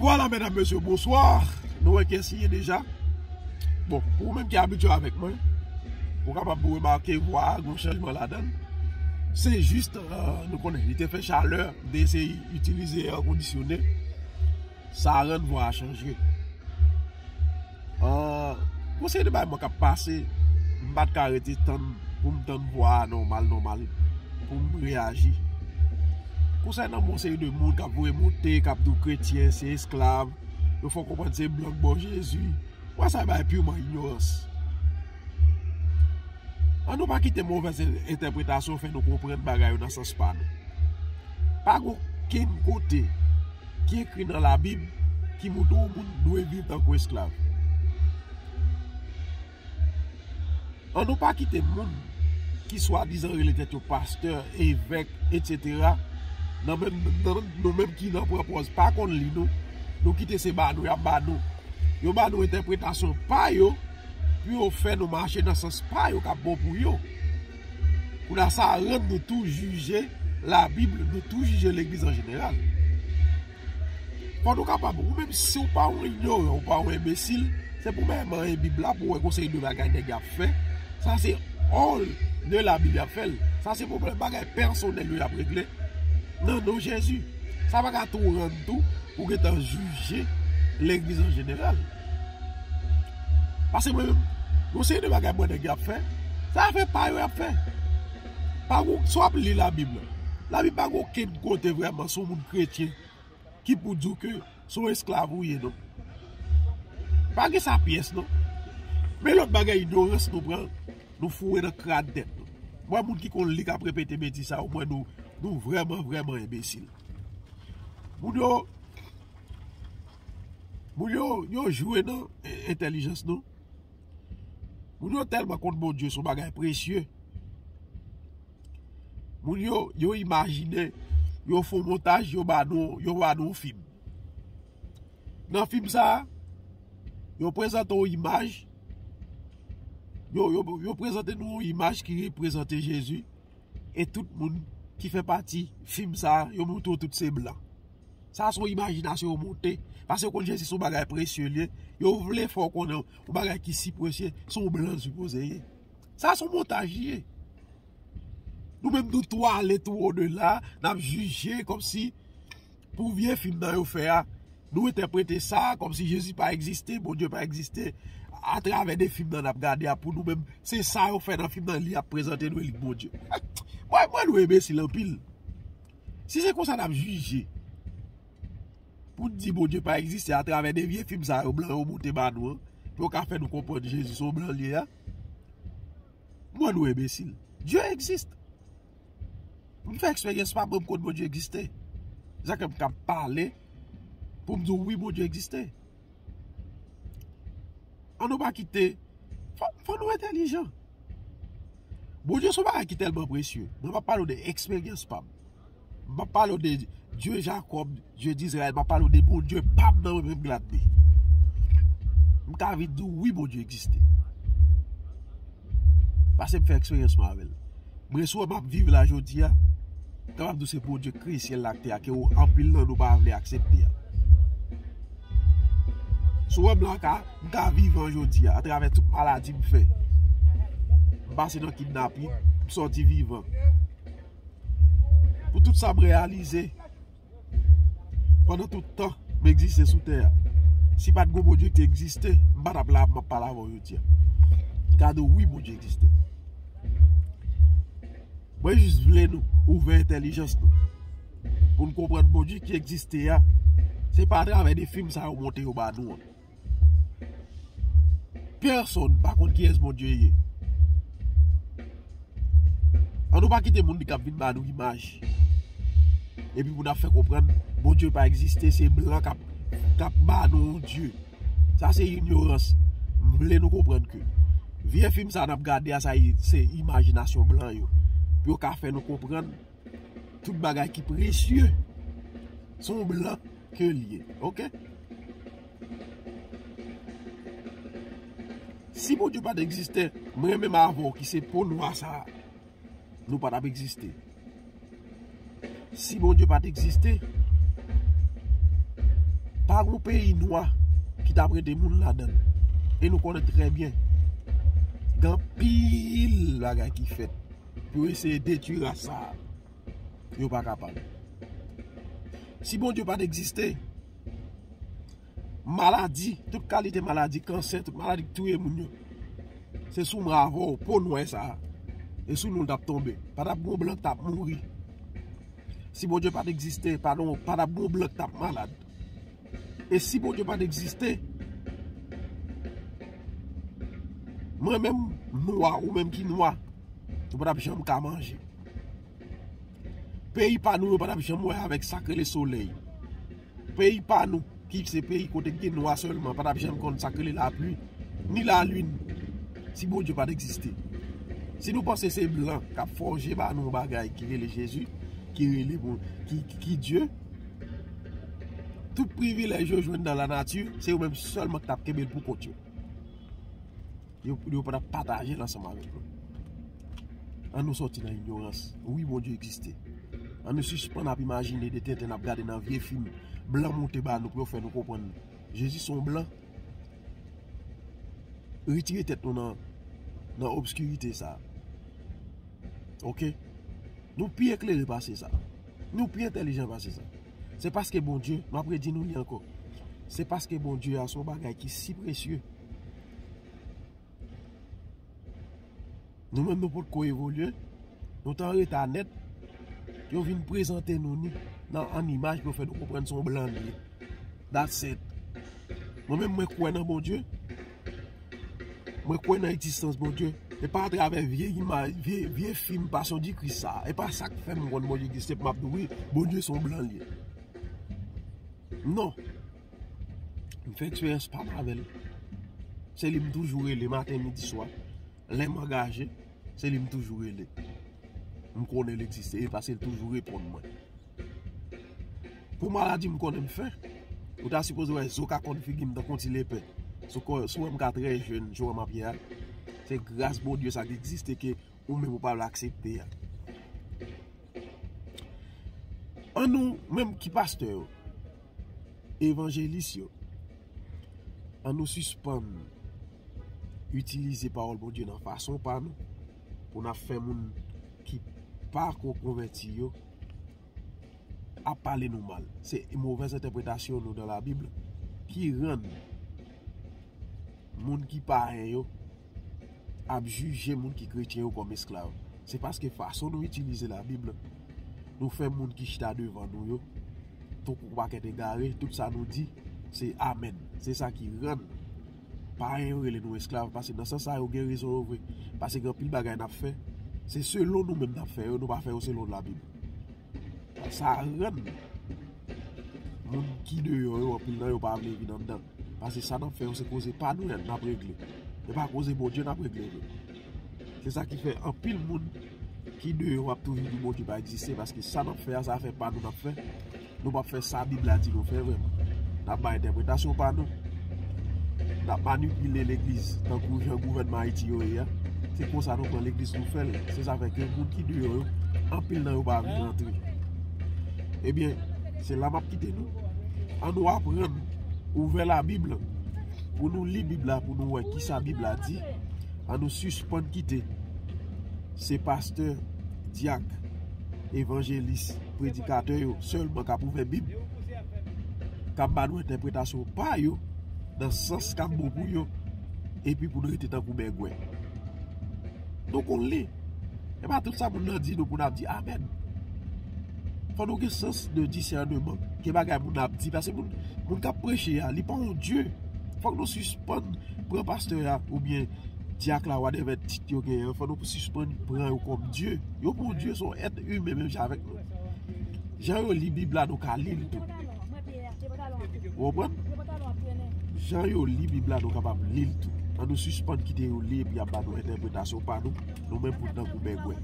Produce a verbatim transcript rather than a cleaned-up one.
Vwala, medam, mesye, bonswa. Nou wè kiyès li ye deja. Bon, pou ou menm ki abitye avèk mwen, ou kapab remake vwa a, gen chanjman ladan l. Se jis, euh, nou konnen, li te fè chalè, m te eseye itilize èkondisyone. Sa rann vwa a chanje. Ah, gon seri de bagay mwen k ap pase, m pa t ka rete tann pou m tann vwa a nòmal, nòmal, pou m reyaji. Konsènan gon seri de moun k ap voye monte, k ap di w kretyen se esklav, yo fè w konprann se blan k ba w Jezi, mwen sa bay piman inyorans. An nou pa kite movèz en-, entèpretasyon fè nou konprann bagay yo nan sans pa nou. Pa gen okenn kote ki ekri nan Labib ki montre yon moun dwe viv tankou esklav. An nou pa kite moun ki swadizan rele tèt yo pastè, evèk, etsetera, nan menm, nan, nou menm ki nan pran pòz pa konn li nou, nou kite se ba nou y ap ba nou. Yo ba nou entèpretasyon pa yo, pou yo fè nou mache nan sans pa yo k ap bon pou yo. Kounye a sa rann nou tou jije Labib, nou tou jije legliz an jeneral. Fò nou kapab, ou menm si w pa yon inyoran, ou pa yon enbesil, se pou w menm manyen Bib la pou w wè gon seri de bagay nèg y ap fè. Sa se hors de Labib y ap fè l. Sa se pwoblèm bagay pèsonèl yo y ap regle nan non Jezi. Sa pa ka tou rann tou pou w gentan jije legliz an jeneral. Paske mwen menm, gon seri de bagay mwen nèg y ap fè, sa fè pa yo y ap fè. Pa gon, si w ap li Labib la, Labib pa gen okenn kote vrèman sou moun kretyen ki pou di w ke se yon esklav ou ye, non. Pa gen sa pyès, non. Men lòt bagay, inyorans nou pran, nou foure nan krad tèt nou. Mwen, moun ki konn li k ap repete betiz sa yo, mwen, nou, nou vrèman, vrèman enbesil. Moun yo, moun yo, yo jwe nan e-, entèlijans nou. Moun yo tèlman konn Bondye, se yon bagay presye. Moun yo, yo imajine, yo fè yon montaj, yo ba nou, yo ba nou yon fim. Nan fim sa a, yo prezante yon imaj, yo, yo, yo prezante nou yon imaj ki reprezante Jezi, e tout moun ki fè pati fim sa a, yo montre w tout se blan. Sa se yon imajinasyon yo monte, paske yo konn Jezi se yon bagay presye li ye, yo vle fè w konnen yon bagay ki si presye, se yon blan l sipoze ye. Sa se yon montaj li ye. Nou menm nou tou ale tou odela, n ap jije kòmsi pou vye fim nan yo fè a, nou entèprete sa kòmsi Jezi pa egziste, Bondye pa egziste, atravè de fim nan n ap gade a pou nou menm, se sa yo fè nan fim nan, li ap prezante nou e li k Bondye. Mwen, mwen nou enbesil anpil. Si se konsa n ap jije, pou n di Bondye pa egziste atravè de vye fim sa yo blan yo monte ba nou an, pou yo ka fè nou konprann Jezi se yon blan li ye a, mwen nou enbesil. Dye egziste. M fè eksperyans pa m, mwen m konn Bondye egziste. Se sa ke m ka pale pou m di w wi, Bondye egziste. An nou pa kite, fò, fò nou entèlijan. Bondye se yon bagay ki tèlman presye. Mwen p ap pale w de eksperyans pa m. M p ap pale w de Dye Jakòb, Dye Dizrayèl, m ap pale w de Bondye pa m nan mwen menm Gladby. M ka vin di w wi, Bondye egziste. Paske m fè eksperyans mwen avè l. Mwen si w wè m ap viv la jodi a, m kapab di w se Bondye k kreye syèl la ak tè a, ke w, anpil nan nou pa vle aksepte a. Si w wè m la ka, m ka vivan jodi a, atravè tout maladi m fè. M pase nan kidnapin, m sòti vivan. Pou tout sa m reyalize, pandan tout tan m egziste sou tè a, si pa t gon Bondye ki te egziste, m pa t ap la, m ap pale avè w jodi a. Gade, wi, Bondye egziste. Mwen jis vle nou ouvè entèlijans nou pou n konprann Bondye ki egziste a. Se pa atravè de fim sa yo monte yo ba nou an. Pèsonn pa konn kiyès Bondye ye. An nou pa kite moun ki ap vin ba nou imaj. Epi pou n ap fè konprann Bondye pa egziste, se blan k ap, k ap ba nou yon Dye. Sa se inyorans. M vle nou konprann ke vye fim sa n ap gade a, sa se imajinasyon blan yo. Pou yo ka fè nou konprann tout bagay ki presye, se yon blan ke l ye. Oke? Si Bondye pa t egziste, mwen menm avè w ki se po nwa sa a, nou pa t ap egziste. Si Bondye pa t egziste, Pa gen yon peyi nwa ki t ap rete moun ladan l. E nou konnen trè byen, gen anpil bagay ki fèt pou eseye detwi ras sa a. Yo pa kapab. Si Bondye pa t egziste, maladi, tout kalite maladi, kansè, tout maladi ki touye moun yo, se sou mwen avè w, po nwè sa a. E sou nou l t ap tonbe. Pa t ap gen yon blan ki t ap mouri. Si Bondye pa t egziste, pa t ap gen yon blan ki t ap malad. E si Bondye pa t egziste, mwen menm nwa, ou menm ki nwa, nou pa t ap janm ka manje. Peyi pa nou yo pa t ap janm wè avèk sa k rele solèy. Peyi pa nou, ki se peyi kote k gen nwa sèlman, pa t ap janm konn sa k rele lapli, ni lalin, si Bondye pa t egziste. Si nou panse se blan k ap fòje ba nou yon bagay ki rele Jezi, ki rele bon, ki, ki, ki Dye, tout privilèj yo jwenn nan lanati, se yo menm sèlman ki t ap kenbe l pou kont yo. Yo, yo pa t ap pataje l ansanm avèk nou. An nou sòti nan inyorans. Wi, Bondye egziste. An nou sispann ap imajine de tenten n ap gade nan vye fim blan monte ba nou pou yo fè nou konprann Jezi se yon blan. Retire tèt nou nan, nan obskirite sa a. Oke? Nou pi eklere pase sa. Nou pi entèlijan pase sa. Se paske Bondye, m ap redi nou li ankò. Se paske Bondye a se yon bagay ki si presye. Nou menm nou potko evolye, nou t an reta nèt, yo vin prezante nou ni nan an imaj pou yo fè nou konprann se yon blan li ye. That's it. Mwen menm mwen kwè nan Bondye, mwen kwè nan egzistans Bondye, e pa atravè vye imaj, vye, vye fim Passion du Christ sa, e pa sa k fè m konn Bondye egziste pou m ap di wi, Bondye se yon blan li ye. Non. M fè eksperyans pa m avè l. Se li m toujou rele maten, midi, swa. Lè m angaje, se li m toujou rele. M konnen l egziste, e paske l toujou reponn mwen. Pou maladi m konnen m fè, ou ta sipoze wè zo ka konn figi m tankou yon ti lepen. Si w wè m ka trè jèn, jan w wè m ap ye a, se gras Bondye sa ki egziste ke ou menm ou pa vle aksepte a. An nou, menm ki pastè yo, evanjelis yo, an nou sispann itilize pawòl Bondye nan fason pa nou, pou n ap fè moun ki pa ko konvèti yo ap pale nou mal. Se movèz entèpretasyon nou nan Labib ki rann moun ki payen yo ap jije moun ki kretyen yo kòm esklav. Se paske fason nou itilize Labib, nou fè moun ki chita devan nou yo, tankou pakèt egare, tout sa nou di, se amèn. Se sa ki rann payen yo rele nou esklav, paske nan sans sa yo gen rezon yo vre. Paske gen anpil bagay n ap fè, se selon nou menm n ap fè yo, nou pa fè yo selon Labib. Sa rann moun ki deyò yo, anpil nan yo pa vle vin anndan. Paske sa n ap fè yo se koze pa nou n ap regle. E pa koze Bondye n ap regle vre. Se sa ki fè anpil moun ki deyò ap toujou di Bondye pa egziste, paske sa n ap fè a, se afè pa nou n ap fè. Nou p ap fè sa Bib la di nou fè vrèman. N ap bay entèpretasyon pa nou. N ap manipile legliz tankou jan gouvènman Ayiti yo ye a. Se konsa nou pran legliz nou fè l. Se sa fè ke moun ki deyò yo, anpil nan yo pa vle rantre. Ebyen, se la m ap kite nou. An nou aprann ouvè Labib pou nou li Bib la, pou nou wè kisa Bib la di. An nou sispann kite se pastè, dyak, evanjelis, predikatè yo sèlman k ap ouvè Bib, k ap ba nou entèpretasyon pa yo, nan sans k ap bon pou yo, epi pou nou rete tankou bègwè. Nou konn li. E pa tout sa moun nan di nou pou n ap di amèn. Fò nou gen sans de disèneman ke bagay moun ap di. Paske moun, moun k ap preche a, li pa yon dye. Fòk nou sispann pran pastè a oubyen dyak la, whatever tit yo genyen an, fò nou sispann pran yo kòm dye. Yo pa yon dye, se yon èt imen menm jan avèk nou. Jan yo li Bib la, nou ka li l tou. Ou konprann? Jan yo li Bib la, nou kapab li l tou. An nou sispann kite yo li epi y ap ba nou entèpretasyon pa nou, nou menm pou n tankou bègwè.